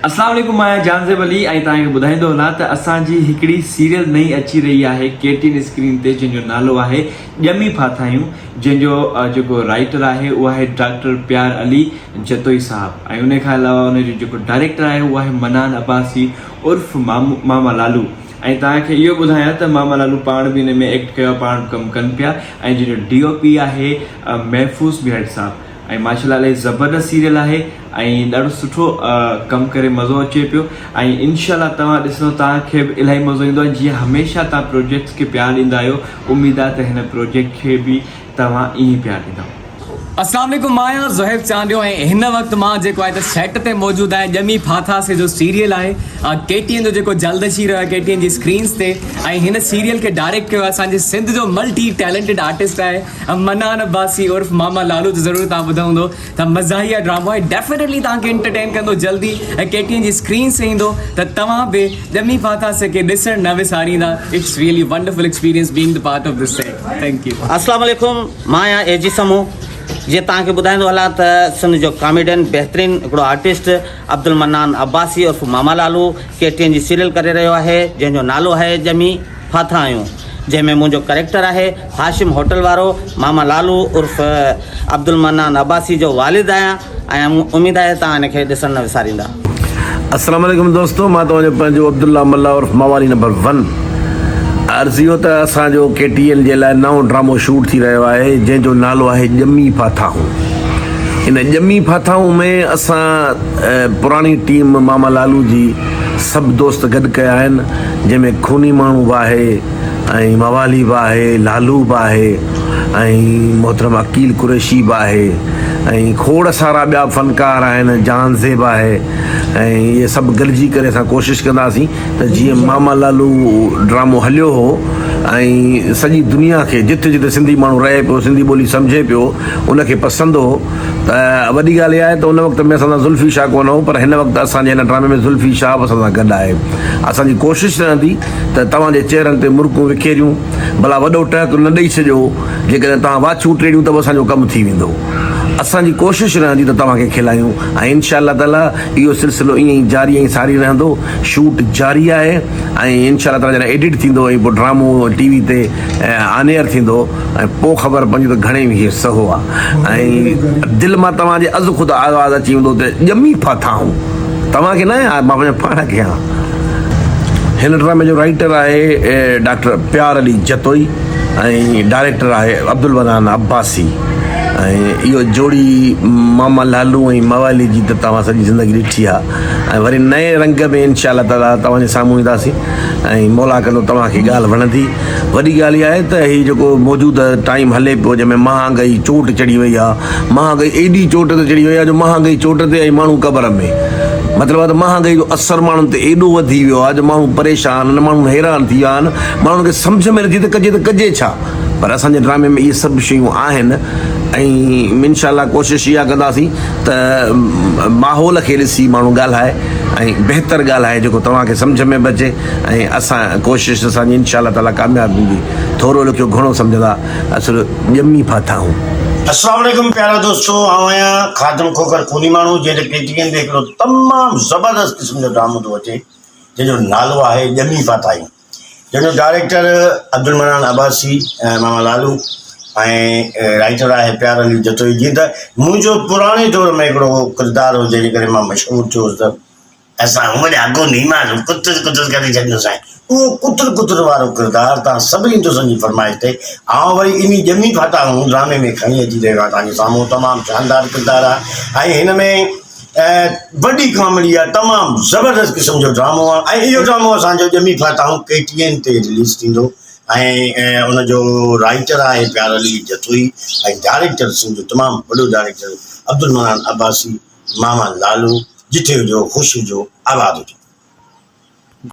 اسلام عليڪم مان آهيان جهانزيب علي ۽ توهان کي ٻڌائيندو هلان ته اسان جي هڪڙي سيريل نئين اچي رهي آهي ڪي ٽي اين اسڪرين تي جنهن جو نالو آهي ڄمي ڦاٿايون جنهن جو جيڪو رائيٽر آهي اهو آهي ڊاڪٽر پيار علي جتوئي صاحب ۽ ان کان علاوه ان جو جيڪو ڊائريڪٽر آهي اهو آهي منان عباسي عرف ماما لالو ۽ توهان کي اهو ٻڌايان ته ماما لالو پاڻ به ان ۾ ايڪٽ ڪيو آهي پاڻ به ڪم ڪن پيا ۽ جنهن جو ڊي او پي آهي محفوظ ڀيڙ صاحب ۽ ماشاءالله الاهي زبردست سيريل آهي ۽ ڏاڍو سٺو ڪم ڪري مزو اچي پيو ۽ انشاء الله توهان ڏسندو توهان کي به الاهي مزو ايندو ۽ جيئن هميشه توهان پروجيڪٽس کي پيار ڏيندا آهيو اميد آهي ته هن پروجيڪٽ کي به توهان ائين ئي پيار ڏيندؤ. اسلام عليڪم مان آهيان زوهيب چانڊيو ۽ هن وقت مان جيڪو آهي ته سيٽ تي موجود آهيان ڄمي ڦاٿاسي جو سيريل آهي ڪي ٽي اين جو جيڪو جلد اچي رهيو آهي ڪي ٽي اين جي اسڪرينس تي ۽ هن سيريل کي ڊائريڪٽ ڪيو آهي اسان جي سنڌ جو ملٽي ٽيلنٽيڊ آرٽسٽ آهي منان عباسي عرف ماما لالو ته ضرور توهان ٻڌو هوندو ته مزاحيه ڊرامو آهي ڊيفينيٽلي توهان کي انٽرٽين ڪندو جلدي ۽ ڪي ٽي اين جي اسڪرين تي ايندو ته توهان به ڄمي ڦاٿا سي کي ڏسڻ نه وساريندا it's really wonderful experience being the part of this set thank you. اسلام عليڪم مان آهيان اي جي سمون جي توهان کي ٻڌائيندو هلان ته سنڌ جو ڪاميڊين بهترين هڪڙو آرٽسٽ عبدالمنان عباسي عرف ماما لالو ڪي ٽي اين جي سيريل ڪري رهيو آهي جنهن جو نالو آهي ڄمي ڦاٿا آهيون جنهن ۾ منهنجو ڪريڪٽر آهي هاشم هوٽل وارو ماما لالو عرف عبدالمنان عباسي جو والد آهيان ۽ اميد آهي توهان هن کي ڏسڻ نه وساريندا. السلام عليڪم دوستو مان توهان جو پنهنجو عبدالله ملاح عرف موالي نمبر ون عرض اهو ته اسان جو ڪي ٽي اين جي لاء نئون ڊرامو شوٽ ٿي رهيو آهي جنهن جو نالو آهي ڄمي ڦاٿاهون ان ڄمي ڦاٿاهون ۾ اسان پراڻي ٽيم ماما لالو جي سڀ دوست گڏ ڪيا آهن جنهن ۾ خوني ماڻهو به آهي ۽ موالي به آهي لالو به آهي ۽ محترم عقيل قريشي به آهي ۽ کوڙ سارا ٻيا فنڪار آهن جهانزيب آهي ۽ اهي سڀ گڏجي ڪري اسان ڪوشش ڪنداسين ته جيئن ماما لالو ڊرامو هليو هو ۽ سڄي دنيا کي جتي جتي سنڌي ماڻهو رهي پيو سنڌي ٻولي سمجهي پيو ان کي پسند هو ته وڏي ڳالهه اها آهي ته ان وقت ۾ اسان سان زلفي شاهه ڪونه هو پر هن وقت اسان جي هن ڊرامي ۾ زلفي شاهه به اسان سان گڏ آهي. اسان جي ڪوشش رهندي ته توهان جي چهرن تي مرڪون وکيريون. ڀلا وڏو ٽهڪ نه ڏئي ڇڏيو، جيڪڏهن توهان واڇون ٽيڙيون ته به اسان جو ڪم ٿي ويندو. اسان جي ڪوشش رهندي ته توهان کي کلايون ۽ انشاء الله تعاليٰ اهو سلسلو ائين ئي جاري ۽ ساري رهندو. شوٽ جاري آهي ۽ انشاء الله تعاليٰ جڏهن ايڊٽ ٿيندو ۽ پوء ڊرامو ٽي وي تي آن ايئر ٿيندو ۽ پوء خبر پوندي ته گهڻي هي سهو آ ۽ دل مان توهان جي از خود آواز اچي ويندو ته ڄمي ڦاٿا آهون. توهان کي نه آهيان مان پنهنجو پاڻ کي آهيان. هن ڊرامي جو رائيٽر آهي ڊاڪٽر پيار علي جتوئي ۽ ڊائريڪٽر آهي عبدالمنان عباسي ۽ اهو جوڙي ماما لالو ۽ موالي جي ته توهان سڄي زندگي ڏٺي آ ۽ وري نئين رنگ ۾ انشاء الله تعالي توهان جي سامهون اينداسين ۽ مولا ڪندو توهان کي ڳالهه وڻندي. وڏي ڳالهه اها آهي ته هي جيڪو موجوده ٽائيم هلي پيو جنهن ۾ مهانگائي چوٽ چڙهي وئي آهي، مهانگائي ايڏي چوٽ تي چڙهي وئي آهي جو مهانگائي چوٽ تي ۽ ماڻهو قبر ۾. مطلب آهي ته مهانگائي جو اثر ماڻهن تي ايڏو وڌي ويو آهي جو ماڻهو پريشان آهن، ماڻهو حيران ٿي ويا آهن، ماڻهن کي سمجهه ۾ نٿي ته ڪجي ته ڪجي ڇا؟ پر اسان جي ڊرامي ۾ اهي سڀ شيون آهن ۽ انشاء الله ڪوشش اها ڪنداسين ته ماحول کي ڏسي ماڻهو ڳالهائي ۽ بهتر ڳالهائي جيڪو توهان کي سمجهه ۾ به اچي. ۽ اسان ڪوشش اسان جي انشاء الله تعالي ڪامياب ويندي ٿورو لکيو گهڻو سمجهندا اصل ڄمي ڦاٿا آهون. السلام عليڪم پيارا دوستو آئون آهيان خادم کوکر خوني ماڻهو جنهن تي ڪي ٽي اين تي هڪڙو تمام زبردست قسم جو ڊرامو ٿو اچي جنهن جو نالو آهي ڄمي ڦاٿا آهيون جنهن جو ڊائريڪٽر عبدالمنان عباسي ۽ ماما لالو ۽ رائيٽر آهي پيار علي جتوئي جيئن ته منهنجو پراڻي دور ۾ هڪڙو ڪردار هو جنهن جي ڪري مان مشهور ٿيو هوس ته اسان هونئن آگو نيما جو ڪتر ڪتر ڪري ڇڏيندوسانء. اهو ڪتر ڪتر وارو ڪردار توهان سڀني دوستن جي فرمائش تي آئون وري انهي ڄمي ڦاٽا هون ڊرامي ۾ کڻي اچي رهيو آهيان توهان جي سامهون تمام شاندار ڪردار آهي ۽ هن ۾ وڏي ڪاميڊي آهي تمام زبردست قسم جو ڊرامو آهي ۽ اهو ڊرامو اسان جو ڄمي ڦاٽا هون ڪي ٽي اين تي رليز ٿيندو ۽ ان جو رائيٽر آهي پيار علي جتوئي ۽ ڊائريڪٽر سنڌ جو تمام وڏو ڊائريڪٽر عبدالمنان عباسي ماما لالو جتي هجو خوش هجو آباد هجو.